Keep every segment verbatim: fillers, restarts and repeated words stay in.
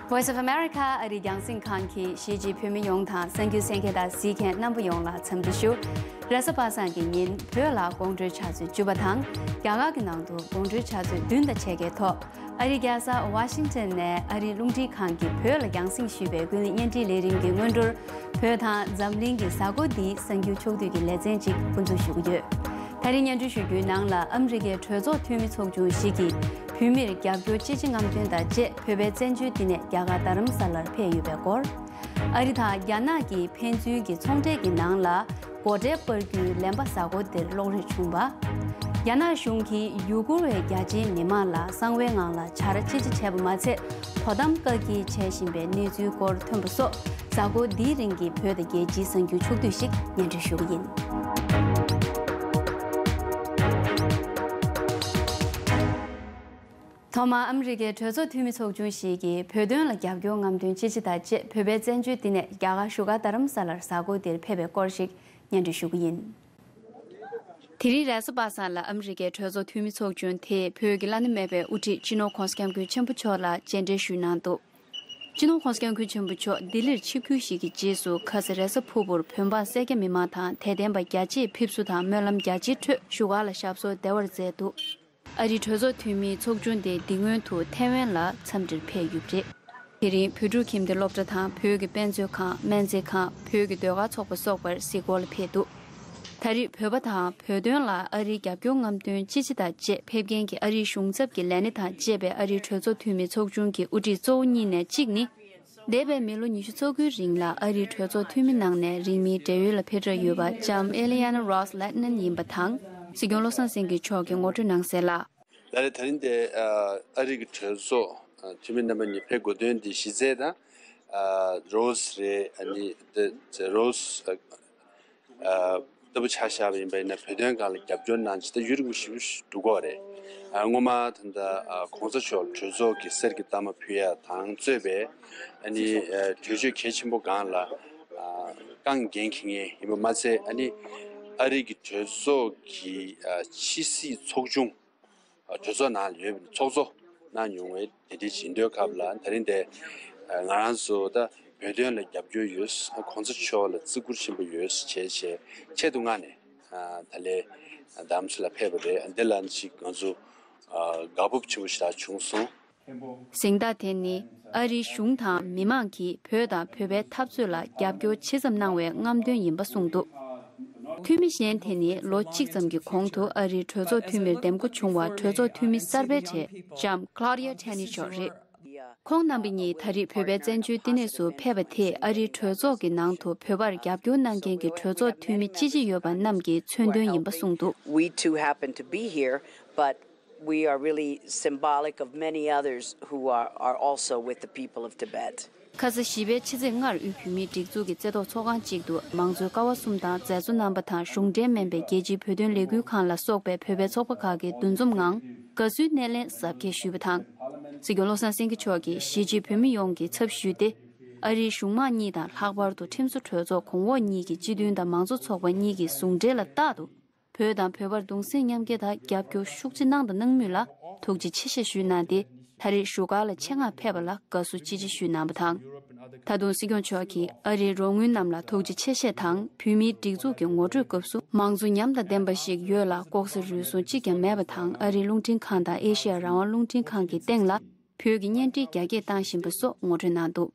Voice of America ཨ་རིའི་རྒྱང་སྲིང་ཁང་གིས་གཞིས་བྱེས་བོད་མི་ཡོངས་དང་གསར་འགྱུར་གསན་མཁན་དང་གཟིགས་མཁན་རྣམ་པ་ཡོངས་ལ་འཚམས་འདྲི་ཞུ། རེས་གཟའ་པ་སངས་ཀྱི་ཉིན་བོད་ལ་དགོང་དྲོའི་ཆུ་ཚོད་བཅུ་པ་དང་རྒྱ་གར་གྱི་ནང་དུ་དགོང་དྲོའི་ཆུ་ཚོད་བདུན་དང་ཕྱེད་ཀའི་ཐོག་ཨ་རིའི་རྒྱལ་ས་ཝ་ཤིང་ཊོན་ནས་ཨ་རིའི་རླུང་འཕྲིན་ཁང་གིས་བོད་ལ་རྒྱང་སྲིང་ཞུས་པའི་ཀུན་གླེང་བརྙན་འཕྲིན་ལས་རིམ་གྱི་སྔོན་འགྲོར། བོད་དང་འཛམ་གླིང་གི་གཟའ་འཁོར་འདིའི་གསར་འགྱུར་ཕྱོགས་བསྡུས་ཀྱི་ལེ་ཚན་གཅིག་འགོ་འཛུགས་ཞུ་གི་ཡོད། ད་རིང་སྙན་སྒྲོན་ཞུ་རྒྱུའི་ནང་ལ་ཨ་མི་རི་ཀའི་གྲོས་ཚོགས་འཐུས་མི་ཚོགས་ཆུང་ཞིག་གིས་བོད་མིར་རྒྱབ་སྐྱོར་ཅི་ཆེ་རྔམ་སྟོན་དང་བཅས་བོད་པའི་བཙན་བྱོལ་འདི་ནས་རྒྱ་གར་རྡ་རམ་ས་ལར་ཕེབས་ཡོད་པའི་སྐོར། ཨ་རི་དང་རྒྱ་ནག་གི་ཕན་ཚུན་གྱི་ཚོང་འབྲེལ་གྱི་ནང་ལ་སྒོ་ཁྲལ་སྤར་རྒྱུའི་ལན་པ་གཟའ་འཁོར་འདིར་གློག་རིག་བྱུང་བ། རྒྱ་ནག་གཞུང་གིས་ཡུ་གུར་བའི་རྒྱ་ཆེའི་མི་མང་ལ་གསང་བའི་ངང་ལ་བྱ་ར་ཅི་ཅི་བྱས་པ་མ་ཚད། དོ་དམ་བཀག་སྐྱིལ་བྱེད་བཞིན་པའི་གནས་ཚུལ་སྐོར་ཐོན་པ་སོགས་གཟའ་འཁོར་འདིའི་རིང་གི་བོད་དང་རྒྱལ་སྤྱིའི་གསར་འགྱུར་ཕྱོགས་བསྡུས་ཤིག་སྙན་སྒྲོན་ཞུ་གི་ཡིན། ཐོག་མར་ཨ་མི་རི་ཀའི་གྲོས་ཚོགས་འཐུས་མི་ཚོགས་ཆུང་ཞིག་གིས་བོད་དོན་ལ་རྒྱབ་སྐྱོར་རྔམ་སྟོན་ཅི་ཆེ་དང་བཅས་བོད་པའི་བཙན་བྱོལ་འདི་ནས་རྒྱ་གར་བཞུགས་སྒར་རྡ་རམ་ས་ལར་གཟའ་འཁོར་འདིར་ཕེབས་པའི་སྐོར་ཞིག་སྙན་སྒྲོན་ཞུ་གི་ཡིན། དེ་རིང་རེས་གཟའ་པ་སངས་ལ་ཨ་མི་རི་ཀའི་གྲོས་ཚོགས་འཐུས་མི་ཚོགས་ཆུང་དེས་བོད་ཀྱི་བླ་ན་མེད་པའི་དབུ་ཁྲིད་སྤྱི་ནོར་༧གོང་ས་༧སྐྱབས་མགོན་ཆེན་པོ་མཆོག་ལ་མཇལ་འཕྲད་ཞུས་གནང་འདུག་སྤྱི་ནོར་༧གོང་ས་༧སྐྱབས་མགོན་ཆེན་པོ་མཆོག་ལྡི་ལིར་ཆིབས་བསྒྱུར་ཞིག་གི་རྗེས་སུ་ཁ་སང་རེས་གཟའ་ཕུར་བུར་བོད་འབངས་སེར་སྐྱ་མི་མང་དང་དད་ལྡན་པ་རྒྱ་ཆེས་ཕེབས་བསུ་དང་སྨོན་ལམ་རྒྱ་ཆེའི་ཁྲོད་བཞུགས་སྒར་ལ་ཞབས་སོར་བདེ་བར་མཛད་འདུག་ཨ་རིའི་གྲོས་ཚོགས་འཐུས་མིའི་ཚོགས་ཆུང་དེ་འདི་སྔོན་དུ་ཐའེ་ཝན་ལ་འཚམས་འདྲིར་ཕེབས་ཡོད་པ་རེད། དེ་རིང་བོད་ཕྲུག་ཁྱིམ་སྡེ་སློབ་གྲྭ་དང་བོད་ཀྱི་དཔེ་མཛོད་ཁང་སྨན་རྩིས་ཁང་བོད་ཀྱི་ཟློས་གར་ཚོགས་པ་སོགས་པར་གཟིགས་སྐོར་ལ་ཕེབས་འདུག་ད་རེས་བོད་པ་དང་བོད་དོན་ལ་ཨ་རིའི་རྒྱབ་སྐྱོར་རྔམ་སྟོན་ཅི་ཆེ་དང་བཅས་ཕེབས་མཁན་གྱི་ཨ་རིའི་གཞུང་ཚབ་ཀྱི་ལས་སྣེ་དང་བཅས་པའི་ཨ་རིའི་གྲོས་ཚོགས་འཐུས་མི་ཚོགས་ཆུང་གི་དབུ་ཁྲིད་གཙོ་བོ་གཉིས་ནས་གཅིག་ནི། འདས་པའི་མི་ལོ་ཉི་ཤུ་རྩ་དགུའི་རིང་ལ་ཨ་རིའི་གྲོས་ཚོགས་འཐུས་མི་གནང་ནས་རིང་མིན་བགྲེས་ཡོལ་ལ་ཕེབས་གྲབས་ཡོད་པ་ལྕམ་ཨེ་ལི་ཡ་ན་རོས་ལེ་ནན་ཡིན་པ་དང་། སྲིད་སྐྱོང་བློ་བཟང་སེང་གེ་མཆོག་གིས་ངོ་སྤྲོད་གནང་གསལ་ལ། ད་རེས་ད་རིང་དེ་ཨ་རིའི་གྲོས་ཚོགས་འཐུས་མི་རྣམ་པ་གཉིས་ཕེབས་དགོས་དོན་དེ་གཞི་རྩའི་དང་རོས་རེད། ཨ་ནི་དེ་རོས་ལྟ་བུ་ཆ་བཞག་པ་ཡིན་པ་ཡིན་ན་བོད་དོན་སྒང་ལ་རྒྱབ་སྐྱོར་གནང་ཅི་ད་ཡུན་རིང་པོ་ཞིག་འགྲོ་གི་རེད། སྔོན་མ་ད་ལྟ་གོང་ས་མཆོག་གྲོས་ཚོགས་ཀྱི་གསེར་གྱི་རྟགས་མ་ཕུལ་ཡ་དང་གཙོས་པའི་ཨ་ནི་གྲོས་ཆོད་གལ་ཆེན་པོ་སྒང་ལ་རྐང་འགན་འཁྱེར་མཁན་ཡིན་པ་མ་ཚད་ཨ་ནི་ཨ་རི་གི་གྲོས་ཚོགས་ཀྱི་ཕྱི་སྲིད་ཚོགས་ཆུང་གྲོས་ཚོགས་ནང་ལ་ཡོད་པའི་ཚོགས་གཙོ་གནང་མྱོང་བའི་དེ་འདྲའི་བྱེད་འདོད་སྐབས་ལ་ད་རིང་དེ་ང་རང་ཚོ་ད་བོད་དོན་ལ་རྒྱབ་སྐྱོར་ཡོད། གོང་ས་མཆོག་ལ་བརྩི་བཀུར་ཆེན་པོ་ཡོད་བྱས་བྱས་ཆེད་དུ་མངགས་ནས་ད་ལས་རྡ་རམ་ས་ལ་ཕེབས་པ་རེད། འདི་ལ་ཅིག་ང་ཚོ་དགའ་སྤོབས་ཆེན་པོ་ཞེ་དྲག་བྱུང་སོང་། གཟེངས་རྟགས་དེ་ནི་ཨ་རིའི་གཞུང་དང་མི་མང་གིས་བོད་དང་བོད་པའི་འཐབ་རྩོད་ལ་རྒྱབ་སྐྱོར་ཇི་ཙམ་གནང་བའི་རྔམ་སྟོན་ཡིན་པ་གསུངས་འདུག་འཐུས་མི་གཞན་དེ་ནི་ལོ་གཅིག་ཙམ་གྱི་གོང་དུ་ཨ་རིའི་གྲོས་ཚོགས་འཐུས་མིར་འདེམས་བསྐོ་བྱུང་བ་གྲོས་ཚོགས་འཐུས་མི་གསར་པའི་གྲས་ལྕམ་Claudia Tenney་མཆོག་རེད། ཁོང་རྣམ་པ་གཉིས་ད་རེས་བོད་པའི་བཙན་བྱོལ་བསྟི་གནས་སུ་ཕེབས་པ་དེས་ཨ་རིའི་གྲོས་ཚོགས་ཀྱི་ནང་དུ་བོད་པར་རྒྱབ་སྐྱོར་གནང་མཁན་གྱི་གྲོས་ཚོགས་འཐུས་མི་ཅི་ཅི་ཡོད་པ་རྣམས་ཀྱི་མཚོན་དོན་ཡིན་པ་གསུངས་འདུག We too happen to be here, but we are really symbolic of many others who are, are also with the people of Tibet. ཁ་ས་བཞི་པའི་ཕྱི་ཚེས་ལྔར་དབུས་བོད་མིའི་སྒྲིག་འཛུགས་ཀྱི་རྩེ་ཐོག་ཚོགས་ཁང་གཅིག་ཏུ་མང་གཙོའི་ཀ་བ་གསུམ་དང་མཛད་གཙོ་རྣམ་པ་དང་གཞུང་འབྲེལ་མིན་པའི་རྒྱལ་སྤྱིའི་བོད་དོན་ལས་འགུལ་ཁང་ལ་སོགས་པའི་བོད་པའི་ཚོགས་པ་ཁག་གིས་འདུ་འཛོམས་ངང་དགའ་བསུའི་སྣེ་ལེན་གཟབ་རྒྱས་ཞུས་པ་དང་། སྲིད་སྐྱོང་བློ་བཟང་སེང་གེ་མཆོག་གིས་གཞིས་བྱེས་བོད་མི་ཡོངས་ཀྱི་ཚབ་ཞུས་ཏེ། ཨ་རིའི་གཞུང་མང་གཉིས་དང་ལྷག་པར་དུ་ཁྲིམས་བཟོ་གྲོས་ཚོགས་གོང་འོག་གཉིས་ཀྱི་སྤྱི་མཐུན་དང་མང་གཙོ་ཚོགས་པ་གཉིས་ཀྱི་ཟུང་འབྲེལ་ལ་རྟག་ཏུ། བོད་དང་བོད་པར་གདུང་སེམས་མཉམ་སྐྱེད་དང་རྒྱབ་སྐྱོར་ཤུགས་ཆེ་གནང་དང་གནང་མུས་ལ་ཐུགས་རྗེ་ཆེ་ཞེས་ཞུས་གནང་སྟེ། ད་རེས་བཞུགས་སྒར་ལ་ཆེད་མངགས་ཕེབས་པ་ལ་དགའ་བསུ་ཅི་ཆེ་ཞུས་གནང་བ་དང་། ད་དུང་སྲིད་སྐྱོང་མཆོག་གིས་ཨ་རིའི་རོགས་དངུལ་རྣམས་ལ་ཐུགས་རྗེ་ཆེ་ཞེས་དང་། བོད་མིའི་སྒྲིག་འཛུགས་ཀྱི་ངོ་སྤྲོད་སྐབས་སུ་མང་གཙོ་ཉམས་དང་ལྡན་པ་ཞིག་ཡོད་ལ་ལྐོག་ཟ་རུལ་སུངས་གཅིག་ཀྱང་མེད་པ་དང་། ཨ་རིའི་རླུང་འཕྲིན་ཁང་དང་ཨེ་ཤེ་ཡ་རང་དབང་རླུང་འཕྲིན་ཁང་གི་སྟེང་ལ་བོད་ཀྱི་བརྙན་འཕྲིན་རྒྱ་སྐྱེད་བཏང་བཞིན་པ་སོགས་ངོ་སྤྲོད་གནང་འདུག་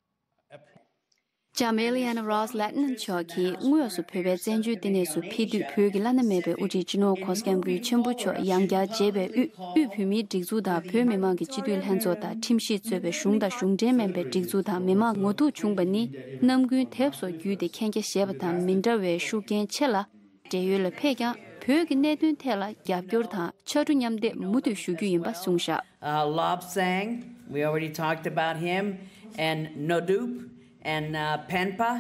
ལྕམ་ཨེ་ལི་ཡ་ན་རོས་ལེག་ནན་མཆོག་གིས་དངོས་སུ་བོད་པའི་བཙན་བྱོལ་བསྟི་གནས་སུ་ཕེབས་དུས། བོད་ཀྱི་བླ་ན་མེད་པའི་དབུ་ཁྲིད་སྤྱི་ནོར་༧གོང་ས་༧སྐྱབས་མགོན་ཆེན་པོ་མཆོག་ཡང་བསྐྱར་མཇལ་བའི་དབུས། དབུས་བོད་མིའི་སྒྲིག་འཛུགས་དང་བོད་མི་མང་གི་སྤྱི་འཐུས་ལྷན་ཚོགས་དང་ཁྲིམས་ཞིབ་གཙོས་པའི་གཞུང་དང་གཞུང་འབྲེལ་མིན་པའི་སྒྲིག་འཛུགས་དང་མི་མང་ངོ་ཐུག་བྱུང་བ་ནི། ནམ་རྒྱུན་དེབ་སོགས་བརྒྱུད་དེ་མཁྱེན་རྒྱ་བཞེས་པ་དང་མི་འདྲ་བའི་ཤུགས་རྐྱེན་ཆེ་ལ། བགྲེས་ཡོལ་ལ་ཕེབས་ཀྱང་། བོད་ཀྱི་གནད་དོན་ཐད་ལ་རྒྱབ་སྐྱོར་དང་ཕྱར་གྲུ་མཉམ་འདེགས་མུ་མཐུད་ཞུ་རྒྱུ་ཡིན་པ་གསུངས་བཞག Uh, Lobsang, we already talked about him, and Nodup, and uh, Penpa,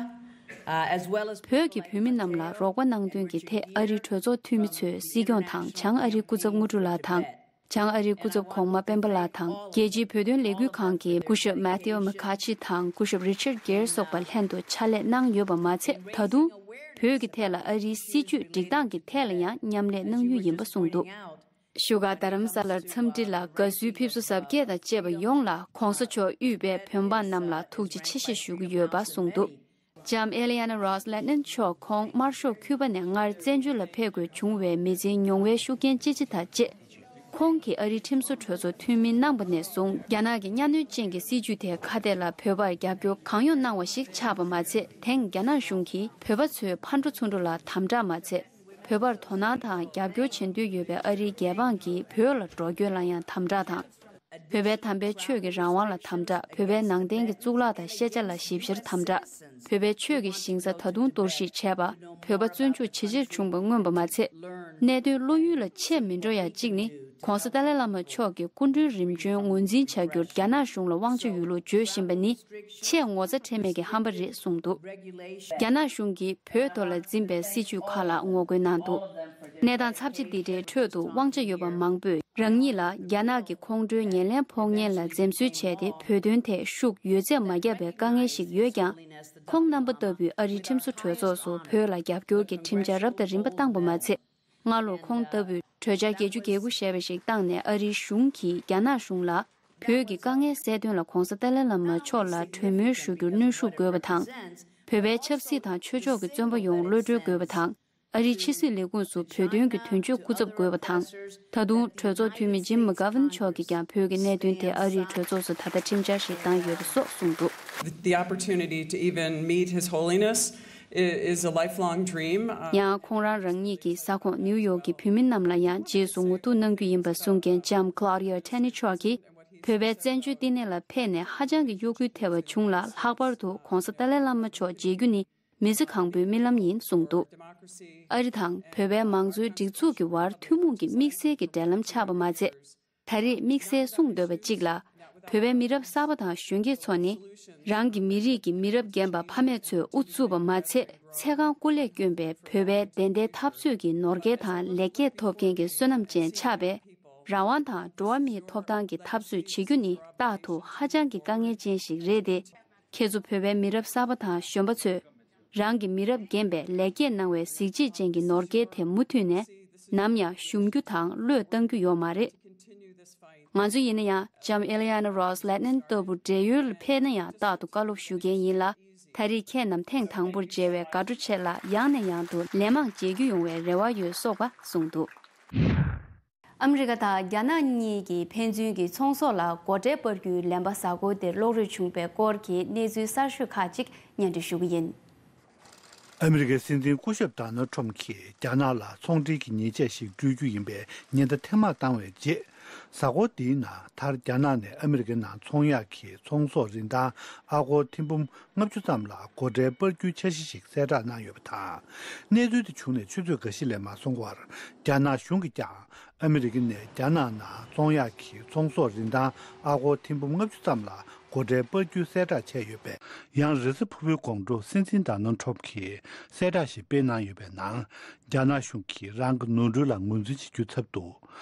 uh, as well as བོད་ཀྱི་བོད་མི་རྣམས་ལ་རོགས་པ་གནང་དོན་གྱི་ཐད་ཨ་རིའི་གྲོས་ཚོགས་འཐུས་མི་ཚོས་སྲིད་སྐྱོང་དང་བྱང་ཨ་རིའི་སྐུ་ཚབ་དངོས་གྲུབ་ལགས་དང་། བྱང་ཨ་རིའི་སྐུ་ཚབ་གོང་མ་སྤེན་པ་ལགས་དང་། རྒྱལ་སྤྱིའི་བོད་དོན་ལས་འགུལ་ཁང་གི་སྐུ་ཞབས་མེ་ཐིའུ་མེ་ཁ་ཆི་དང་སྐུ་ཞབས་རི་ཆར་གེར་སོགས་པ་ལྷན་དུ་ཕྱག་ལས་གནང་ཡོད་པ་མ་ཚད། ད་དུང་བོད་ཀྱི་ཐད་ལ་ཨ་རིའི་སྲིད་བྱུས་སྒྲིག་སྟངས་ཀྱི་ཐད་ལ་ཡང་མཉམ་ལས་གནང་རྒྱུ་ཡིན་པ་གསུངས་འདུག་བཞུགས་སྒར་རྡ་རམ་ས་ལར་འཚམས་འདྲི་ལ་དགའ་བསུའི་ཕེབས་བསུ་གཟབ་རྒྱས་དང་བཅས་པ་ཡོངས་ལ་གོང་ས་མཆོག་དབུས་པའི་བོད་འབངས་རྣམས་ལ་ཐུགས་རྗེ་ཆེ་ཞེས་ཞུ་གི་ཡོད་པ་གསུངས་འདུག་ལྕམ་ཨེ་ལི་ཡ་ན་རོས་ལེ་ནན་མཆོག་ཁོང་དམར་ཤོག་ཁུལ་པ་ནས་སྔར་བཙན་བྱོལ་ལ་ཕེབས་དགོས་བྱུང་བའི་མི་ཚེའི་མྱོང་བའི་ཤུགས་རྐྱེན་ཅི་ཆེ་དང་བཅས། ཁོང་གིས་ཨ་རིའི་ཁྲིམས་བཟོ་གྲོས་ཚོགས་འཐུས་མི་གནང་པ་ནས་བཟུང་རྒྱ་ནག་གི་གཉའ་གནོན་ཅན་གྱི་སྲིད་བྱུས་དེ་ཁ་གཏད་ལ་བོད་པར་རྒྱབ་སྐྱོར་གང་ཡོང་གནང་བ་ཞིག་ཆགས་པ་མ་ཚད། དེང་རྒྱ་ནག་གཞུང་གིས་བོད་པ་ཚོའི་ཕར་འགྲོ་ཚུར་འགྲོ་ལ་དམ་དྲག་མ་ཚད། བོད་པར་དོ་སྣང་དང་རྒྱབ་སྐྱོར་བྱེད་འདོད་ཡོད་པའི་ཨ་རིའི་རྒྱལ་འབངས་ཀྱིས་བོད་ལ་འགྲོ་སྐྱོད་ལ་ཡང་དམ་དྲག་དང་། བོད་པའི་དམ་པའི་ཆོས་ཀྱི་རང་དབང་ལ་དམ་དྲག་བོད་པའི་ནང་བསྟན་གྱི་གཙུག་ལག་དང་ཤེས་བྱ་ལ་ཞིབ་བཤེར་དམ་དྲག་བོད་པའི་ཆོས་ཀྱི་ཞིང་ས་ད་དུང་གཏོར་བཤིག་བྱས་པ། བོད་པ་བཙོན་འཇུག་ཇེ་ཆེར་བྱུང་བ་མངོན་པ་མ་ཚད། གནད་དོན་བློ་ཡུལ་ལ་ཆད་མི་འགྲོ་ཡ་གཅིག་ནི། ྋགོང་ས་ཏཱ་ལའི་བླ་མ་མཆོག་གི་སྐུ་མགྲོན་རིམ་བྱོན་ངོས་འཛིན་བྱ་རྒྱུར་རྒྱ་ནག་གཞུང་ལ་དབང་ཆ་ཡོད་ལུགས་བརྗོད་བཞིན་པ་ནི། ཆེས་ངོ་ཚ་ཁྲེལ་མེད་ཀྱི་ཧམ་པ་རེད་གསུངས་འདུག་རྒྱ་ནག་གཞུང་གིས་བོད་ཐོག་ལ་འཛིན་པའི་སྲིད་བྱུས་ཁག་ལ་ངོ་རྒོལ་གནང་འདུག་གནས་སྟངས་ཚབས་ཆེ་འདི་འདྲའི་ཁྲོད་དུ་དབང་ཆ་ཡོད་པ་མང་པོས་རང་ཉིད་ལ་རྒྱ་ནག་གི་ཁོང་ཁྲོའི་ཉེར་ལེན་ཕོག་ཉེན་ལ་འཛེམ་ཟོན་བྱས་ཏེ་བོད་དོན་ཐད་ཤུགས་ཡོད་ཚད་མ་བརྒྱབ་པའི་དཀའ་ངལ་ཞིག་ཡོད་ཀྱང་། ཁོང་རྣམ་པ་ལྟ་བུས་ཨ་རིའི་ཁྲིམས་བཟོ་གྲོས་ཚོགས་སུ་བོད་ལ་རྒྱབ་སྐྱོར་གྱི་ཁྲིམས་འཆར་རབ་དང་རིམ་པ་བཏང་པ་མ་ཚད། སྔ་ལོར་ཁོང་ལྟ་བུས་གྲོས་འཆར་བརྒྱད་ཅུ་གྱ་དགུ་ཞེས་པ་ཞིག་བཏང་ནས་ཨ་རིའི་གཞུང་གིས་རྒྱ་ནག་གཞུང་ལ་བོད་ཀྱི་དཀའ་ངལ་སེལ་དོན་ལ་ྋགོང་ས་ཏཱ་ལའི་བླ་མ་མཆོག་ལ་གྲོས་མོལ་ཞུ་རྒྱུར་གནོན་ཤུགས་དགོས་པ་དང་། བོད་པའི་ཆབ་སྲིད་དང་ཆོས་ཕྱོགས་ཀྱི་བཙོན་པ་ཡོངས་གློད་གྲོལ་དགོས་པ་དང་། ཨ་རིའི་ཕྱི་སྲིད་ལས་ཁུངས་སུ་བོད་དོན་གྱི་དོན་གཅོད་སྐུ་ཚབ་དགོས་པ་དང་། ད་དུང་གྲོས་ཚོགས་འཐུས་མི་ཇིམ་མ་གྷ་ཝན་མཆོག་གིས་ཀྱང་བོད་ཀྱི་གནད་དོན་དེ་ཨ་རིའི་གྲོས་ཚོགས་སུ་ད་ལྟ་ཁྲིམས་འཆར་ཞིག་བཏང་ཡོད་པ་སོགས་གསུངས་འདུག The opportunity to even meet His Holiness is a lifelong dream. ཡང་ཁོང་རང་རང་ཉིད་ཀྱི་ས་ཁོངས་ནིའུ་ཡོག་གི་བོད་མི་རྣམས་ལ་ཡང་རྗེས་སུ་ངོ་ཐུག་གནང་རྒྱུ་ཡིན་པ་གསུངས་མཁན་ལྕམ་Claudia Tenney་མཆོག་གིས་བོད་པའི་བཙན་བྱོལ་བསྟི་གནས་ལ་ཕེབས་ནས་ཧ་ཅང་གི་གཡོ་འགུལ་ཐེབས་པ་བྱུང་ལ། ལྷག་པར་དུ་ྋགོང་ས་ཏཱ་ལའི་བླ་མ་མཆོག་མཇལ་རྒྱུ་ནི་མི་ཚེ་གང་པོའི་རྨི་ལམ་ཡིན་གསུངས་འདུག་ཨ་རི་དང་བོད་པའི་མང་གཙོའི་སྒྲིག་འཛུགས་ཀྱི་བར་ཐུན་མོང་གི་དམིགས་བསལ་གྱི་འབྲེལ་ལམ་ཆགས་པ་མ་ཚད། ད་རེས་དམིགས་བསལ་གསུང་འདོད་པ་གཅིག་ལ། བོད་པའི་མི་རབས་གསར་པ་དང་གཞོན་སྐྱེས་ཚོ་ནི། རང་གི་མི་རིགས་ཀྱི་མི་རབས་རྒན་པ་ཕ་མེས་ཚོས་དབུ་བཙུགས་པ་མ་ཚད། ཚེ་གང་སྐུ་ལས་བསྐྱོན་པའི་བོད་པའི་བདེན་མཐའི་འཐབ་རྩོད་ཀྱི་ནོར་སྐལ་དང་ལེགས་སྐྱེས་ཐོབ་མཁན་གྱི་བསོད་ནམས་ཅན་ཆགས་པས། རང་དབང་དང་འགྲོ་བ་མིའི་ཐོབ་ཐང་གི་འཐབ་རྩོད་བྱེད་རྒྱུ་ནི་རྟག་ཏུ་ཧ་ཅང་གི་དཀའ་ངལ་ཅན་ཞིག་རེད་དེ། ཁྱེད་ཚོ་བོད་པའི་མི་རབས་གསར་པ་དང་གཞོན་པ་ཚོས། རང་གི་མི་རབས་རྒན་པས་ལེགས་སྐྱེས་གནང་བའི་གཟི་བརྗིད་ཅན་གྱི་ནོར་སྐལ་དེ་མུ་མཐུད་ནས་ནམ་ཡང་ཞུམ་རྒྱུ་དང་བློས་གཏང་རྒྱུ་ཡོད་མ་རེད། ང་ཚོ་ཡིན་ན་ཡང་ལྕམ་ཨེ་ལི་ཡ་ན་རོས་ལེ་ནན་ལྟ་བུ་བགྲེས་ཡོལ་ལ་ཕེབས་ན་ཡང་རྟག་ཏུ་བཀའ་སློབ་ཞུ་མཁན་ཡིན་ལ། ད་རེས་ཁྱེད་རྣམས་ཐེངས་དང་པོར་མཇལ་བའི་དགའ་སྤྲོ་ཆེ་ལ། ཡང་ནས་ཡང་དུ་ལན་མང་མཇལ་རྒྱུ་ཡོང་བའི་རེ་བ་ཡོད་སོགས་པ་གསུངས་འདུག་ཨ་མི་རི་ཀ་དང་རྒྱ་ནག་གཉིས་ཀྱིས་ཕན་ཚུན་གྱི་ཚོང་ཟོག་ལ་སྒོ་ཁྲལ་སྤར་རྒྱུའི་ལན་པ་གཟའ་འཁོར་འདིར་གློག་རོལ་བྱུང་བའི་སྐོར་གྱི་གནས་ཚུལ་གསར་ཤོས་ཁག་ཅིག་སྙན་སྒྲོན་ཞུ་གི་ཡིན། ཨ་མི་རི་ཀའི་སྲིད་འཛིན་སྐུ་ཞབས་ཌོ་ནལ་ཁྲོམ་གྱིས་རྒྱ་ནག་ལ་ཚོང་འབྲེལ་གྱི་ཉེས་ཆད་ཞིག་སྤྲོད་རྒྱུ་ཡིན་པའི་ཉེན་བརྡ་ཐེངས་མང་བཏང་བའི་རྗེས། གཟའ་འཁོར་འདིའི་ནང་མཐར་རྒྱ་ནག་ནས་ཨ་མི་རི་ཀའི་ནང་ཚོང་གཡར་གྱི་ཚོང་ཟོག་རིན་ཐང་ཨ་སྒོར་ཐེར་འབུམ་ལྔ་བཅུ་ཙམ་ལ་སྒོ་ཁྲལ་སྤར་རྒྱུའི་འཆར་གཞི་ཞིག་གསལ་བསྒྲགས་གནང་ཡོད་པ་དང་། གནས་ཚུལ་དེ་བྱུང་ནས་ཆུ་ཚོད་འགའ་ཤས་ལས་མ་སོང་བར། རྒྱ་ནག་གཞུང་གིས་ཀྱང་ཨ་མི་རི་ཀ་ནས་རྒྱ་ནག་ནང་ཚོང་གཡར་གྱི་ཚོང་ཟོག་རིན་ཐང་ཨ་སྒོར་ཐེར་འབུམ་ལྔ་བཅུ་ཙམ་ལ་སྒོ་ཁྲལ་སྤར་རྒྱུའི་གསལ་བསྒྲགས་བྱས་ཡོད་པས། ཡང་རེས་གཟའ་ཕུར་བུའི་དགོང་དྲོ་སྲིད་འཛིན་ཌོ་ནལ་ཁྲོམ་གྱིས་གསལ་བསྒྲགས་ཤིག་སྤེལ་གནང་ཡོད་པའི་ནང་། རྒྱ་ནག་གཞུང་གིས་རང་གི་ནོར་འཁྲུལ་ལ་ངོས་འཛིན་བྱེད་རྒྱུའི་ཚབ་ཏུ།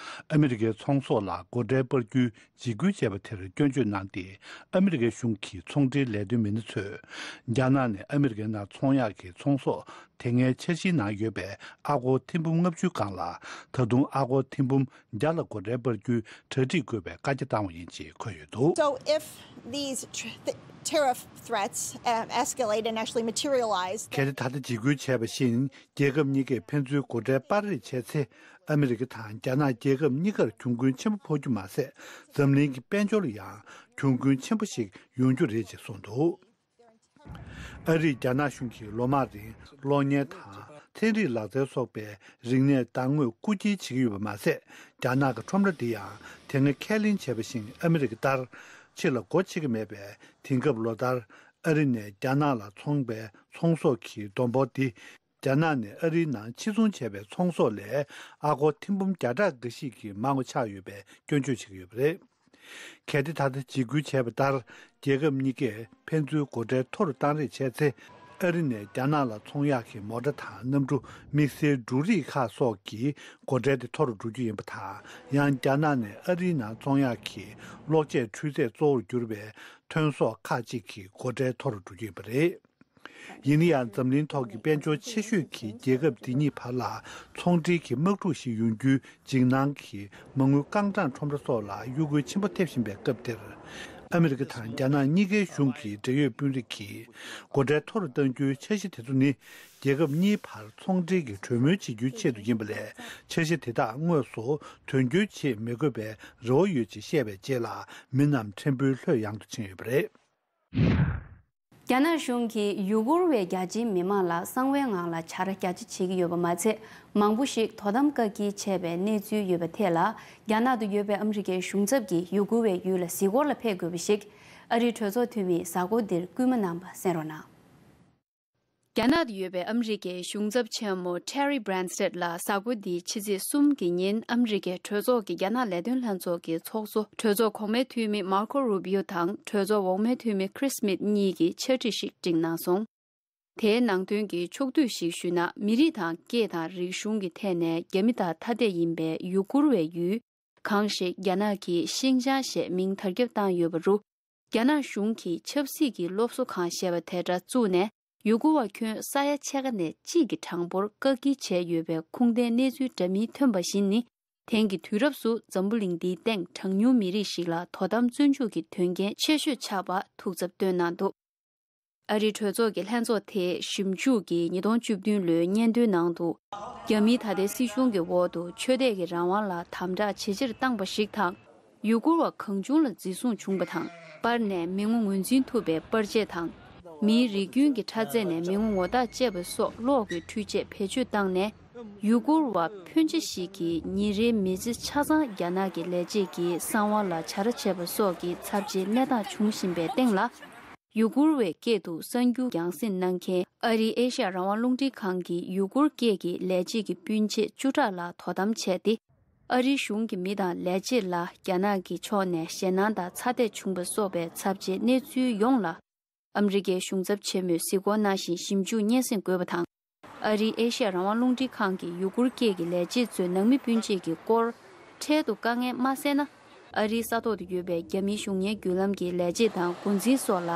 ཨ་མི་རི་ཀའི་ཚོང་ཟོག་ལ་སྒོ་ཁྲལ་སྤར་རྒྱུའི་འཇིགས་སྐུལ་བྱས་པ་དེར་སྐྱོན་བརྗོད་གནང་སྟེ། ཨ་མི་རི་ཀའི་གཞུང་གིས་ཚོང་འབྲེལ་ལས་དོན་མི་སྣ་ཚོས། རྒྱ་ནག་ནས་ཨ་མི་རི་ཀའི་ནང་ཚོང་གཡར་གྱི་ཚོང་ཟོག་དེ་སྔའི་འཆར་གཞིའི་ནང་ཡོད་པའི་ཨ་སྒོར་ཐེར་འབུམ་ལྔ་བཅུའི་སྒང་ལ། ད་དུང་ཨ་སྒོར་ཐེར་འབུམ་བརྒྱ་ལ་སྒོ་ཁྲལ་སྤར་རྒྱུའི་གྲ་སྒྲིག་དགོས་པའི་བཀའ་རྒྱ་བཏང་བ་ཡིན་ཞེས་འཁོད་ཡོད་འདུག So if these tr- th- tariff threats um, escalate and actually materialize, གལ་ཏེ་ད་ལྟ་འཇིགས་སྐུལ་བྱས་པ་བཞིན། རྒྱལ་ཁབ་གཉིས་ཀས་ཕན་ཚུན་སྒོ་ཁྲལ་སྤར་རེས་བྱས་ཚེ། ཨ་མི་རི་ཀ་དང་རྒྱ་ནག་རྒྱལ་ཁབ་གཉིས་ཀར་གྱོང་གུན་ཆེན་པོ་ཕོག་རྒྱུ་མ་ཟད། འཛམ་གླིང་གི་དཔལ་འབྱོར་ལ་ཡང་གྱོང་གུན་ཆེན་པོ་ཞིག་ཡོང་རྒྱུ་རེད་ཅེས་གསུངས་འདུག་ཨ་རིས་རྒྱ་ནག་གཞུང་གིས་ལོ་མང་རིང་གློག་བརྙན་དང་ཚན་རིག་ལག་རྩལ་སོགས་པའི་རིག་གནས་དར་ངོས་རྐུ་འཁྱེར་བྱེད་ཀྱི་ཡོད་པ་མ་ཟད། རྒྱ་ནག་གི་ཁྲོམ་ར་འདི་ཡང་དེ་སྔ་ཁས་ལེན་བྱས་པ་བཞིན་ཨ་མི་རི་ཀ་ལྟར་ཕྱི་ལ་སྒོ་ཕྱེ་གི་མེད་པས། དེང་སྐབས་ལོ་ལྟར་ཨ་རི་ནས་རྒྱ་ནག་ལ་འཚོང་པའི་ཚོང་ཟོག་གི་བསྡོམས་འབོར་འདི། རྒྱ་ནག་ནས་ཨ་རིའི་ནང་ཕྱིར་ཚོང་བྱས་པའི་ཚོང་ཟོག་ལས་ཨ་སྒོར་ཐེར་འབུམ་བརྒྱ་ཕྲག་འགའ་ཤས་ཀྱིས་མང་བ་ཆགས་ཡོད་པའི་སྐྱོན་བརྗོད་བྱེད་ཀྱི་ཡོད་པ་རེད། གལ་ཏེ་ད་ལྟ་འཇིགས་སྐུལ་བྱས་པ་ལྟར། རྒྱལ་ཁབ་གཉིས་ཀས་ཕན་ཚུན་སྒོ་ཁྲལ་མཐོ་རུ་བཏང་རེས་བྱས་ཚེ། ཨ་རི་ནས་རྒྱ་ནག་ལ་ཚོང་གཡར་གྱི་མོ་ཊ་དང་གནམ་གྲུ། དམིགས་བསལ་འབྲུ་རིགས་ཁག་སོགས་ཀྱི་སྒོ་ཁྲལ་དེ་མཐོ་རུ་འགྲོ་རྒྱུ་ཡིན་པ་དང་། ཡང་རྒྱ་ནག་ནས་ཨ་རིའི་ནང་ཚོང་གཡར་གྱི་གློག་ཆས་འཕྲུལ་ཆས་གཙོ་བོར་གྱུར་པའི་ཐོན་ཟོག་ཁག་ཅིག་གི་སྒོ་ཁྲལ་མཐོ་རུ་འགྲོ་རྒྱུ་ཡིན་པ་རེད། ཡིན་ན་ཡང་འཛམ་གླིང་ཐོག་གི་དཔལ་འབྱོར་ཆེ་ཤོས་ཀྱི་རྒྱལ་ཁབ་འདི་གཉིས་བར་ལ་ཚོང་འབྲེལ་གྱི་དམག་འཁྲུག་ཞིག་ཡོང་རྒྱུའི་འཇིགས་སྣང་གིས་མ་དངུལ་རྐང་གྲངས་ཁྲོམ་ར་སོགས་ལ་གཡོ་འགུལ་ཆེན་པོ་ཐེབས་བཞིན་པའི་སྐབས་འདིར། ཨ་མི་རི་ཀ་དང་རྒྱ་ནག་གཉིས་ཀའི་གཞུང་གི་འབྲེལ་ཡོད་དཔོན་རིགས་ཀྱིས་སྒོ་ཁྲལ་མཐོ་རུ་གཏང་རྒྱུའི་འཆར་གཞི་དེ་ཚོ་ནི། རྒྱལ་ཁབ་གཉིས་བར་ཚོང་འབྲེལ་གྱི་གྲོས་མོལ་བྱེད་རྒྱུའི་ཆེད་དུ་ཡིན་པ་ལས། འཆར་གཞི་དེ་དག་དངོས་སུ་དོན་འཁྱོལ་བྱེད་མི་དགོས་པའི་རེ་བ་ཡོད་ཅེས་བཤད་པའི་རྗེས་ལ། མི་རྣམས་ཕྲན་བུ་ལྷོད་ཡངས་དུ་ཕྱིན་ཡོད་པ་རེད། རྒྱ་ནག་གཞུང་གིས་ཡུ་གུར་བའི་རྒྱ་ཆེའི་མི་མང་ལ་གསང་བའི་ངང་ལ་བྱ་ར་རྒྱ་ཆེ་བྱེད་ཀྱི་ཡོད་པ་མ་ཚད། མང་པོ་ཞིག་དོ་དམ་བཀག་སྐྱིལ་བྱས་པའི་གནས་ཚུལ་ཡོད་པ་ཐད་ལ། རྒྱ་ནག་ཏུ་ཡོད་པའི་ཨ་མི་རི་ཀའི་གཞུང་ཚབ་ཀྱིས་ཡུ་གུར་བའི་ཡུལ་ལ་གཟིགས་སྐོར་ལ་ཕེབས་དགོས་པ་ཞིག་ཨ་རིའི་གྲོས་ཚོགས་འཐུས་མིས་གཟའ་འཁོར་འདིར་སྐུལ་མ་གནང་བ་གསན་རོགས་གནང་། རྒྱ་ནག་ཏུ་ཡོད་པའི་ཨ་མི་རི་ཀའི་གཞུང་ཚབ་ཆེན་མོ་Terry Branstad ལ་གཟའ་འཁོར་འདིའི་ཕྱི་ཚེས་གསུམ་གྱི་ཉིན་ཨ་མི་རི་ཀའི་གྲོས་ཚོགས་ཀྱི་རྒྱ་ནག་ལས་དོན་ལྷན་ཚོགས་ཀྱི་ཚོགས་གཙོ་གྲོས་ཚོགས་གོང་མའི་འཐུས་མི་Marco Rubio དང་གྲོས་ཚོགས་འོག་མའི་འཐུས་མི་Chris Smith གཉིས་ཀྱིས་ཕྱག་བྲིས་ཤིག་བསྒྲིགས་གནང་སོང་། དེའི་ནང་དོན་གྱི་ཕྱོགས་བསྡུས་ཤིག་ཞུས་ན། མི་རིགས་དང་སྐད་དང་རིག་གཞུང་གི་ཐད་ནས་རྒྱ་མི་དང་ཐ་དད་ཡིན་པའི་ཡུ་གུར་བའི་ཡུལ། གང་ཞིག་རྒྱ་ནག་གིས་ཤིང་ཅང་ཞེས་མིང་དར་ཁྱབ་བཏང་ཡོད་པ་རུ། རྒྱ་ནག་གཞུང་གིས་ཆབ་སྲིད་ཀྱི་སློབ་གསོ་ཁང་ཞེས་པ་དེ་འདྲ་བཙུགས་ནས། ཡུ་གུར་བ་ཁྱོན་ས་ཡ་ཕྱེད་ཀ་ནས་གཅིག་གི་གྲངས་འབོར་བཀག་སྐྱིལ་བྱས་ཡོད་པའི་ཁུངས་ལྡན་གནས་ཚུལ་འདྲ་མིན་ཐོན་པ་བཞིན་ནི། དེང་གི་དུས་རབས་སུ་འཛམ་བུ་གླིང་འདིའི་སྟེང་གྲངས་ཉུང་མི་རིགས་ཤིག་ལ་དོ་དམ་བཙོན་འཇུག་གི་དོན་རྐྱེན་ཆེ་ཤོས་ཆགས་པ་ཐུགས་འཚབ་བཏོན་གནང་འདུག་ཨ་རིའི་གྲོས་ཚོགས་ཀྱི་ལྷན་ཚོགས་དེའི་ཞིབ་འཇུག་གིས་ཉིས་སྟོང་བཅུ་བདུན་ལོའི་སྙན་ཐོའི་ནང་དུ། རྒྱ་མིའི་ད་ལྟའི་སྲིད་གཞུང་གི་འོག་ཏུ་ཆོས་དད་ཀྱི་རང་དབང་ལ་དམ་དྲག་ཇེ་ཆེར་བཏང་པ་ཞིག་དང་། ཡུ་གུར་བ་གང་བྱུང་ལ་འཛིན་བཟུང་བྱུང་བ་དང་། པར་ནས་མི་ངོ་ངོས་འཛིན་ཐུབ་པའི་པར་ཆས་དང་། མིའི་རིགས་རྒྱུན་གྱི་ཕྲ་རྫས་ནས་མི་ངོ་ངོ་རྟགས་བཅད་པ་སོགས་གློག་གི་འཕྲུལ་ཆས་བེད་སྤྱོད་བཏང་ནས། ཡུ་གུར་བ་ཕོན་ཆེ་ཞིག་གིས་ཉིན་རེའི་མི་ཚེ་ཆ་ཚང་རྒྱ་ནག་གི་ལས་བྱེད་ཀྱི་གསང་བ་ལ་བྱ་ར་བྱས་པ་སོགས་ཀྱི་ཚབས་ཆེའི་གནས་སྟངས་བྱུང་བཞིན་པའི་སྟེང་ལ། ཡུ་གུར་བའི་སྐད་དུ་གསར་འགྱུར་རྒྱང་སྲིང་གནང་མཁན་ཨ་རིའི་ཨེ་ཤ་ཡ་རང་དབང་རླུང་འཕྲིན་ཁང་གི་ཡུ་གུར་སྐད་ཀྱི་ལས་བྱེད་ཀྱི་སྤུན་མཆེད་བཅུ་ཕྲག་ལ་དོ་དམ་བྱས་ཏེ། ཨ་རིའི་གཞུང་གི་མི་དང་ལས་བྱེད་ལ་རྒྱ་ནག་གི་ཕྱོགས་ནས་ཞེད་སྣང་དང་ཚ་འཐད་བྱུང་བ་སོགས་པའི་ཚབས་ཆེའི་གནས་ཚུལ་ཡོངས་ལ། ཨ་མི་རི་ཀའི་གཞུང་ཚབ་ཆེན་མོས་གཟིགས་སྐོར་གནང་བཞིན་ཞིབ་འཇུག་སྙན་སེང་དགོས་པ་དང་། ཨ་རིའི་ཨེ་ཤ་ཡ་རང་དབང་རླུང་འཕྲིན་ཁང་གི་ཡུ་གུར་སྐད་ཀྱི་ལས་བྱེད་ཚོའི་ནང་མི་སྤུན་མཆེད་ཀྱི་སྐོར། འཕྲལ་དུ་དཀའ་ངལ་མ་སེལ་ན། ཨ་རིའི་ས་ཐོག་ཏུ་ཡོད་པའི་རྒྱ་མིའི་གཞུང་གཉེར་བརྒྱུད་ལམ་གྱི་ལས་བྱེད་དང་འགོ་འཛིན་སོགས་ལ་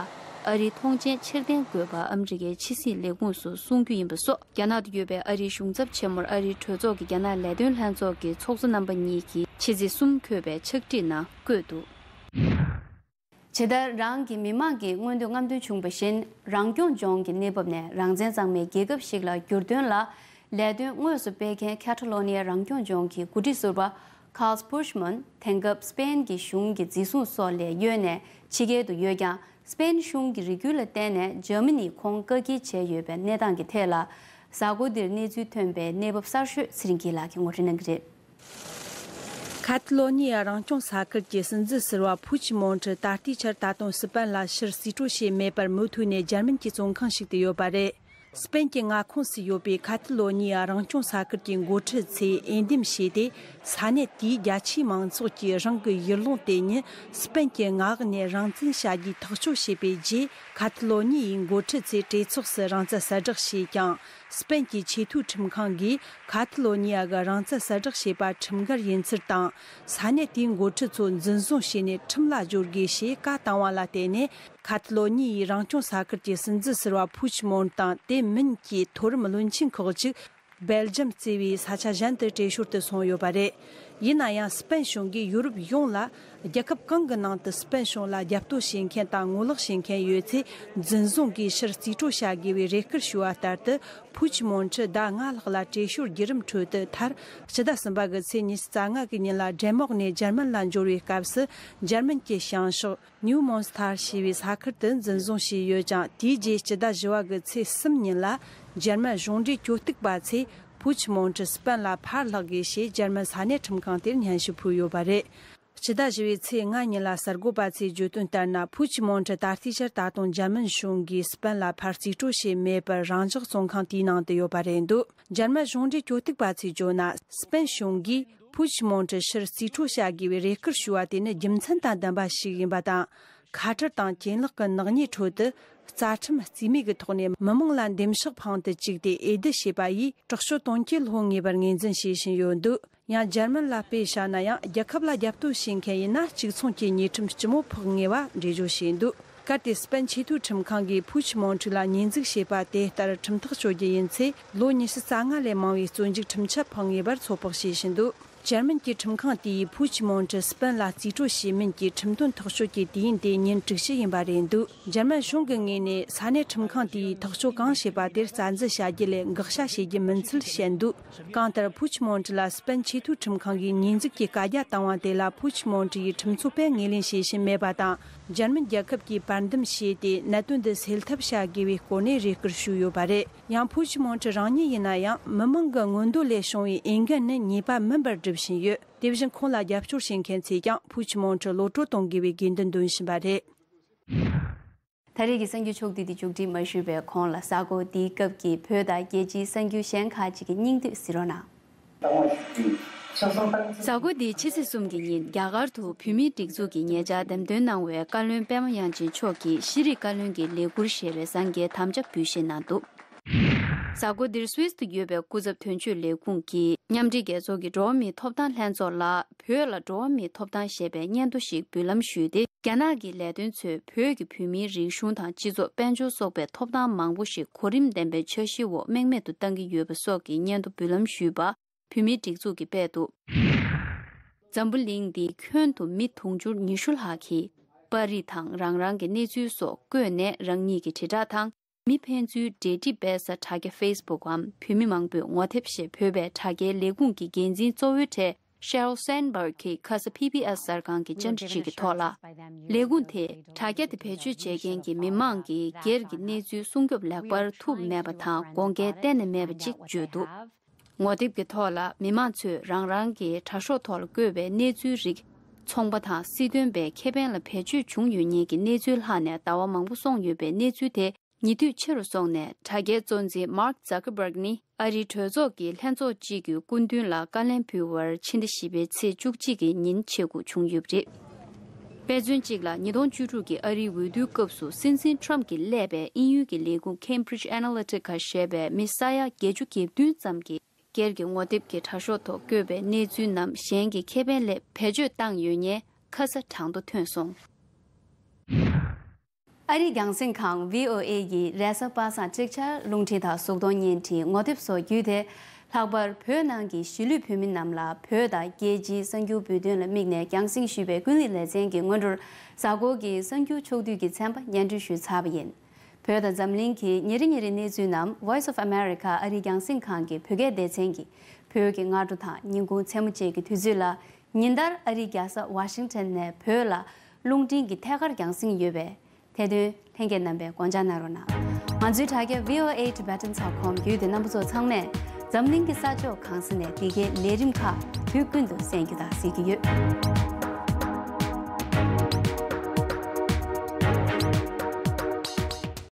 ཨ་རིའི་ཐོངས་མཆན་ཕྱིར་འཐེན་དགོས་པ་ཨ་མི་རི་ཀའི་ཕྱི་སྲིད་ལས་ཁུངས་སུ་གསུང་རྒྱུ་ཡིན་པ་སོགས། རྒྱ་ནག་ཏུ་ཡོད་པའི་ཨ་རིའི་གཞུང་ཚབ་ཆེན་མོར་ཨ་རིའི་གྲོས་ཚོགས་ཀྱི་རྒྱ་ནག་ལས་དོན་ལྷན་ཚོགས་ཀྱི་ཚོགས་གཙོ་རྣམ་པ་གཉིས་ཀྱིས་ཕྱི་ཚེས་གསུམ་འཁོད་པའི་ཕྱག་བྲིས་ནང་བཀོད་འདུག་ཇི་ལྟར་རང་གི་མི་མང་གི་མངོན་འདོད་རྔམ་སྟོན་བྱུང་བ་བཞིན། རང་སྐྱོང་ལྗོངས་ཀྱི་གནས་བབ་ནས་རང་བཙན་གཙང་མའི་རྒྱལ་ཁབ་ཞིག་ལ་འགྱུར་དོན་ལ་ལས་དོན་དངོས་སུ་སྤེལ་མཁན་ཁ་ཐ་ལོ་ནི་ཡ་རང་སྐྱོང་ལྗོངས་ཀྱི་འགོ་ཁྲིད་ཟུར་པ་Carles Puigdemont དེང་སྐབས་སི་པེན་གྱི་གཞུང་གི་འཛིན་བཟུང་སོགས་ལས་གཡོལ་ནས་ཕྱི་རྒྱལ་དུ་ཡོད་ཀྱང་། སི་པེན་གཞུང་གི་རེ་སྐུལ་ལ་བརྟེན་ནས་འཇར་མ་ནིས་ཁོང་བཀག་སྐྱིལ་བྱས་ཡོད་པའི་གནས་སྟངས་ཀྱི་ཐད་ལ། གཟའ་འཁོར་འདིར་གནས་ཚུལ་ཐོན་པའི་གནས་བབ་གསར་ཤོས་ཚེ་རིང་སྐྱིད་ལགས་ཀྱིས་ངོ་སྤྲོད་གནང་གི་རེད། ཁ་ཐ་ལོ་ཉི་ཡ་རང་སྐྱོང་ས་ཁུལ་གྱི་སྲིད་འཛིན་ཟུར་པ་ཕུ་ཆི་མོན་ཁྲི་ད་ལྟའི་ཆར་ད་དུང་སི་པན་ལ་ཕྱིར་རྩིས་སྤྲོད་བྱས་མེད་པར་མུ་མཐུད་ནས་འཇར་མན་གྱི་བཙོན་ཁང་ཞིག་ཏུ་ཡོད་པ་རེད། སི་པན་གྱི་མངའ་ཁོངས་སུ་ཡོད་པའི་ཁ་ཐ་ལོ་ཉི་ཡ་རང་སྐྱོང་ས་ཁུལ་གྱི་འགོ་ཁྲིད་ཚོས་འོས་འདེམས་བྱས་ཏེ། ས་གནས་དེའི་རྒྱ་ཆེའི་མང་ཚོགས་ཀྱིས་རང་གི་ཡུལ་ལུང་དེ་ཉིད་སི་པན་གྱི་མངའ་འོག་ནས་རང་བཙན་བྱ་རྒྱུའི་ཐག་གཅོད་བྱས་པའི་རྗེས། ཁ་ཐ་ལོ་ཉི་ཡའི་འགོ་ཁྲིད་ཚོས་གྲོས་ཚོགས་སུ་རང་བཙན་གསལ་བསྒྲགས་བྱས་ཀྱང་། སི་པན་གྱི་ཆེས་མཐོའི་ཁྲིམས་ཁང་གིས་ཁ་ཐ་ལོ་ཉི་ཡ་གི་རང་བཙན་གསལ་བསྒྲགས་བྱས་པ་ཁྲིམས་འགལ་ཡིན་ཚུལ་དང་། ས་གནས་དེའི་འགོ་ཁྲིད་ཚོ་འཛིན་བཟུང་བྱས་ནས་ཁྲིམས་ལ་སྦྱོར་དགོས་ཞེས་བཀའ་བཏང་བ་ལ་བརྟེན་ནས། ཁ་ཐ་ལོ་ཉི་ཡའི་རང་སྐྱོང་ས་ཁུལ་གྱི་སྲིད་འཛིན་ཟུར་པ་ཕུ་ཆི་མོན་དང་དེ་མིན་གྱི་མཐོ་རིམ་བློན་ཆེན་ཁག་ཅིག་སྦེལ་ཇམ་གཙོས་པའི་ས་ཆ་གཞན་དུ་བྲོས་བྱོལ་དུ་སོང་ཡོད་པ་རེད། ཡིན་ན་ཡང་། སི་པན་གཞུང་གིས་ཡོ་རོབ་ཡོངས་ལ། རྒྱལ་ཁབ་གང་གི་ནང་དུ་སི་པན་གཞུང་ལ་རྒྱབ་གཏོད་བྱེད་མཁན་དང་ངོ་ལོག་བྱེད་མཁན་ཡོད་ཚེ། འཛིན་བཟུང་གིས་ཕྱིར་རྩིས་སྤྲོད་བྱ་དགོས་པའི་རེ་སྐུལ་ཞུ་བ་ལྟར་དུ། ཕུ་ཆི་མོན་ཁྲི་ཟླ་ལྔ་ལྷག་ལ་བྲོས་བྱོལ་བརྒྱུད་རིམ་ཁྲོད་དུ། མཐར་ཕྱི་ཟླ་གསུམ་པ་གི་ཚེས་ཉི་ཤུ་རྩ་ལྔ་གི་ཉིན་ལ་ཌེན་མོག་ནས་འཇར་མན་ལ་འབྱོར་བའི་སྐབས་སུ། འཇར་མན་གྱི་བྱང་ཕྱོགས་ནིའུ་མོན་སི་ཐར་ཞེས་པའི་ས་ཁུལ་དུ་འཛིན་བཟུང་བྱས་ཡོད་ཅིང་། དེའི་རྗེས་ཕྱི་ཟླ་བཞི་པ་གི་ཚེས་གསུམ་ཉིན་ལ། འཇར་མན་གཞུང་འབྲེལ་གྱོད་གཏུག་པ་ཚོས་ཕུ་ཆི་མོན་ཁྲི་སི་པན་ལ་ཕར་ལྷག་དགོས་ཞེས་འཇར་མན་ས་གནས་ཁྲིམས་ཁང་དེར་སྙན་ཞུ་ཕུལ་ཡོད་པ་རེད། ཕྱི་ཟླ་བཞི་པའི་ཚེས་ལྔ་ཉིན་ལ་གསར་འགོད་པ་ཚོས་བརྗོད་དོན་ལྟར་ན། ཕུ་ཆི་མོན་ཁྲི་ད་ལྟའི་ཆར་ད་དུང་འཇར་མན་གཞུང་གིས་སི་པན་ལ་ཕར་རྩིས་སྤྲོད་བྱས་མེད་པར་རང་འཇགས་བཙོན་ཁང་དེའི་ནང་དུ་ཡོད་པ་རེད་འདུག་འཇར་མན་གཞུང་འབྲེལ་གྱོད་གཏུག་པ་ཚོས་བརྗོད་ན། སི་པན་གཞུང་གིས་ཕུ་ཆི་མོན་ཁྲི་ཕྱིར་རྩིས་སྤྲོད་བྱ་དགོས་པའི་རེ་སྐུལ་ཞུ་བ་དེ་ནི་རྒྱུ་མཚན་དང་ལྡན་པ་ཞིག་ཡིན་པ་དང་། ཁ་བྲལ་དང་གྱེན་ལོག་གི་ནག་ཉེས་ཁྲོད་དུ། རྩ་ཁྲིམས་རྩིས་མེད་ཀྱི་ཐོག་ནས་མི་མང་ལ་འདེམས་ཤོག་འཕངས་ཏེ་བཅུག་སྟེ་འོས་བསྡུ་བྱས་པ་ཡིས། དྲག་སྤྱོད་དོན་རྐྱེན་སློང་ངེས་པར་ངོས་འཛིན་བྱེད་བཞིན་ཡོད་འདུག་ཡང་། འཇར་མན་ལ་དཔེ་བཞག་ན་ཡང་། རྒྱལ་ཁབ་ལ་རྒྱབ་གཏོད་བྱེད་མཁན་ཡིན་ན། གཅིག་མཚུངས་ཀྱི་ཉེས་ཁྲིམས་ལྕི་མོ་ཕོག་ངེས་པ་འགྲེལ་བརྗོད་བྱས་འདུག་གལ་ཏེ་སི་པན་ཆེས་མཐོའི་ཁྲིམས་ཁང་གིས་ཕུའུ་ཆི་མོན་ཁྲི་ལ་ཉེས་འཛུགས་བྱས་པ་དེ་ལྟར་ཁྲིམས་ཐག་གཅོད་རྒྱུ་ཡིན་ཚེ། ལོ་ཉི་ཤུ་རྩ་ལྔ་ལས་མང་བའི་བཙོན་འཇུག་ཁྲིམས་ཆད་ཕོག་ངེས་པར་ཚོད་དཔག་བྱེད་བཞིན་འདུག་འཇར་མན་གྱི་ཁྲིམས་ཁང་དེ་ཡིས་ཕུའུ་ཆི་མོན་ཁྲི་སི་པན་ལ་རྩིས་སྤྲོད་བྱས་མིན་གྱི་ཁྲིམས་དོན་ཐག་གཅོད་ཀྱི་དུས་ཡུན་དེ་ཉིན་དྲུག་ཅུ་ཡིན་པ་རེད་འདུག་འཇར་མན་གཞུང་གི་ངོས་ནས་ས་གནས་ཁྲིམས་ཁང་དེ་ཡིས་ཐག་གཅོད་གང་བྱས་པ་དེར་རྩ་འཛིན་བྱ་རྒྱུ་ལས་འགག་བྱ་བྱེད་རྒྱུ་མིན་ཚུལ་བཤད་འདུག་གང་ལྟར་ཕུའུ་ཆི་མོན་ཁྲི་ལ་སི་པན་ཆེས་མཐོའི་ཁྲིམས་ཁང་གིས་ཉེས་འཛུགས་ཀྱི་བཀའ་རྒྱ་བཏང་བ་དེ་ལ་ཕུའུ་ཆི་མོན་ཁྲི་ཡིས་ཁྲིམས་རྩོད་པས་ངོས་ལེན་བྱེད་བཞིན་མེད་པ་དང་། འཇར་མན་རྒྱལ་ཁབ་ཀྱིས་པར་འདེམས་བྱས་ཏེ་གནད་དོན་འདི་སེལ་ཐབས་བྱ་དགོས་པའི་སྐོར་ནས་རེ་སྐུལ་ཞུས་ཡོད་པ་རེད། ཡང་ཕུའུ་ཆི་མོན་ཁྲི་རང་ཉིད་ཡིན་ན་ཡང་མི་མང་གི་མངོན་འདོད་ལས་བྱུང་བའི་འོས་འགན་ནི་ཉེས་པ་མིན་པར་སྒྲུབ་བཞིན་ཡོད། དེ་བཞིན་ཁོང་ལ་རྒྱབ་སྐྱོར་བྱེད་མཁན་ཚོས་ཀྱང་ཕུའུ་ཆི་མོན་ཁྲི་གློད་བཀྲོལ་གཏོང་དགོས་པའི་དགོས་འདུན་འདོན་བཞིན་པ་རེད། ད་རེས་ཀྱི་གསར་འགྱུར་ཕྱོགས་བསྡུས་འདི་མཇུག་སྒྲིལ་མ་ཞུས་པའི་གོང་ལ། གཟའ་འཁོར་འདིའི་སྐབས་ཀྱི་བོད་དང་རྒྱལ་སྤྱིའི་གསར་འགྱུར་གཞན་ཁག་ཅིག་གི་སྙིང་བསྡུས་གཟིགས་རོགས་གནང་། གཟའ་འཁོར་འདིའི་ཕྱི་ཚེས་གསུམ་གྱི་ཉིན་རྒྱ་གར་དུ་བོད་མིའི་སྒྲིག་འཛུགས་ཀྱི་ཉེ་ཆར་འདེམས་ཐོན་གནང་བའི་བཀའ་བློན་པད་མ་དབྱངས་ཅན་མཆོག་གིས་ཤེས་རིག་བཀའ་བློན་གྱི་ལས་འཁུར་བཞེས་པའི་སངས་རྒྱས་དམ་བཅའ་འབུལ་བཞེས་གནང་འདུག་གཟའ་འཁོར་འདིར་སུད་སི་དུ་ཡོད་པའི་སྐུ་ཚབ་དོན་གཅོད་ལས་ཁུངས་ཀྱིས་མཉམ་འབྲེལ་རྒྱལ་ཚོགས་ཀྱི་འགྲོ་བ་མིའི་ཐོབ་ཐང་ལྷན་ཚོགས་ལ་བོད་ལ་འགྲོ་བ་མིའི་ཐོབ་ཐང་ཞེས་པའི་སྙན་ཐོ་ཞིག་འབུལ་ལམ་ཞུས་ཏེ། རྒྱ་ནག་གི་ལས་དོན་ཚོས་བོད་ཀྱི་བོད་མིའི་རིག་གཞུང་དང་སྤྱི་ཚོགས་དཔལ་འབྱོར་སོགས་པའི་ཐོབ་ཐང་མང་པོ་ཞིག་གོ་རིམ་ལྡན་པའི་འཆར་གཞིའི་འོག་རྨེག་མེད་དུ་བཏང་གི་ཡོད་པ་སོགས་ཀྱི་སྙན་ཐོ་འབུལ་ལམ་ཞུས་པ་བོད་མིའི་སྒྲིག་འཛུགས་ཀྱིས་སྤེལ་འདུག་འཛམ་བུ་གླིང་འདིའི་ཁྱོན་དུ་མི་དུང་ཕྱུར་ཉི་ཤུ་ལྷག་གིས་པར་རིས་དང་རང་རང་གི་གནས་ཚུལ་སོགས་བཀོད་ནས་རང་ཉིད་ཀྱི་དྲིལ་བསྒྲགས་དང་། མི་ཕན་ཚུན་འབྲེལ་འདྲིས་སྤེལ་ས་དྲ་རྒྱ་ཕེ་སི་བུག་གམ་བོད་མི་མང་པོས་ངོ་དེབ་ཞེས་འབོད་པའི་དྲ་རྒྱའི་ལས་ཁུངས་ཀྱི་འགན་འཛིན་གཙོ་བོའི་གྲས་Sheryl Sandberg གིས་ཁ་ས་བྷི་བྷི་ཨེ་སི་གསར་ཁང་གི་བཅར་འདྲི་ཞིག་གི་ཐོག་ལ། ལས་ཁུངས་དེས་དྲ་རྒྱ་དེ་བེད་སྤྱོད་བྱེད་མཁན་གྱི་མི་མང་གིས་སྒེར་གྱི་གནས་ཚུལ་སྲུང་སྐྱོབ་ལེགས་པར་ཐུབ་མེད་པ་དང་དགོངས་འགལ་གཏན་ནས་མེད་པ་ཅིག་བརྗོད་འདུག་ངོ་དེབ་ཀྱི་ཐོག་ལ་མི་མང་ཚོས་རང་རང་གི་དྲ་ཤོག་ཐོག་ལ་བཀོད་པའི་གནས་ཚུལ་རིགས་ཚོང་པ་དང་སྲིད་དོན་པའི་ཁེ་ཕན་ལ་བེད་སྤྱོད་བྱུང་ཡོད་མཁན་གྱི་གནས་ཚུལ་ལྷག་ནས་ཟླ་བ་མང་པོ་སོང་ཡོད་པའི་གནས་ཚུལ་དེ། ཉེ་དུས་ཆེ་རུ་སོང་ནས་དྲ་རྒྱའི་གཙོ་འཛིན་Mark Zuckerberg ནི་ཨ་རིའི་གྲོས་ཚོགས་ཀྱི་ལྷན་ཚོགས་གཅིག་གི་སྐུ་མདུན་ལ་བཀའ་ལན་ཕུལ་བར་ཕྱི་ཟླ་བཞི་པའི་ཚེས་བཅུ་གཅིག་གི་ཉིན་ཆེད་སྒུག་བྱུང་ཡོད་པ་རེད། དཔེ་མཚོན་གཅིག་ལ་ཉིས་སྟོང་བཅུ་དྲུག་གི་ཨ་རིའི་འོས་བསྡུའི་སྐབས་སུ་སྲིད་འཛིན་Trump གྱིས་གླས་པའི་དབྱིན་ཡུལ་གྱི་ལས་ཁུངས་Cambridge Analytica ཞེས་པའི་མི་ས་ཡ་བརྒྱད་ཅུ་གྱ་བདུན་ཙམ་གྱིས་སྒེར་གྱི་ངོ་དེབ་ཀྱི་དྲ་ཤོག་ཐོག་བཀོད་པའི་གནས་ཚུལ་རྣམས་གཞན་གྱི་ཁེ་ཕན་སླད་བེད་སྤྱོད་བཏང་ཡོད་ཉེན་ཁ་ས་གྲངས་ཐོ་ཐོན་སོང་། ཨ་རིའི་རྒྱང་སྲིང་ཁང་བྷི་ཨོ་ཨེ་ཡིས་རེས་གཟའ་པ་སངས་ཀྲིག་ཆར་རླུང་འཕྲིན་དང་གཟུགས་མཐོང་བརྙན་འཕྲིན་ངོ་དེབ་སོགས་བརྒྱུད་དེ། ལྷག་པར་བོད་ནང་གི་གཞིས་ལུས་བོད་མི་རྣམས་ལ་བོད་དང་རྒྱལ་སྤྱིའི་གསར་འགྱུར་འབུལ་སྟོན་ལ་དམིགས་ནས་རྒྱང་སྲིང་ཞུས་པའི་ཀུན་གླེང་ལེ་ཚན་གྱི་སྔོན་འགྲོར། གཟའ་འཁོར་གྱི་གསར་འགྱུར་ཕྱོགས་བསྡུས་ཀྱི་ཚན་པ་སྙན་སྒྲོན་ཞུས་ཚར་བ་ཡིན། བོད་དང་འཛམ་གླིང་གི་ཉིན་རེ་ཉིན་རེའི་གནས་ཚུལ་རྣམས་Voice of America ཨ་རིའི་རྒྱང་སྲིང་ཁང་གི་བོད་སྐད་སྡེ་ཚན་གྱིས་བོད་ཀྱི་སྔ་དྲོ་དང་ཉིན་གུང་མཚན་མོ་བཅས་ཀྱི་དུས་ཚོད་ལ། ཉིན་ལྟར་ཨ་རིའི་རྒྱལ་ས་ཝ་ཤིང་ཊོན་ནས་བོད་ལ་རླུང་འཕྲིན་གྱི་ཐད་ཀར་རྒྱང་སྲིང་ཡོད་པས། དེ་དོན་ལྷན་རྒྱས་རྣམ་པས་དགོངས་འཇགས་གནང་རོགས་གནང་། ང་ཚོའི་དྲ་རྒྱ་V O A Tibetan ཚ་ཁོམ་བརྒྱུད་དེ་རྣམ་པ་ཚོ་ཚང་མས་འཛམ་གླིང་གི་ས་ཕྱོགས་གང་ས་ནས་འདི་གའི་ལས་རིམ་ཁག་དུས་ཀུན་ཏུ་གསན་རྒྱུ་དང་གཟིགས་རྒྱུ་ཡོད།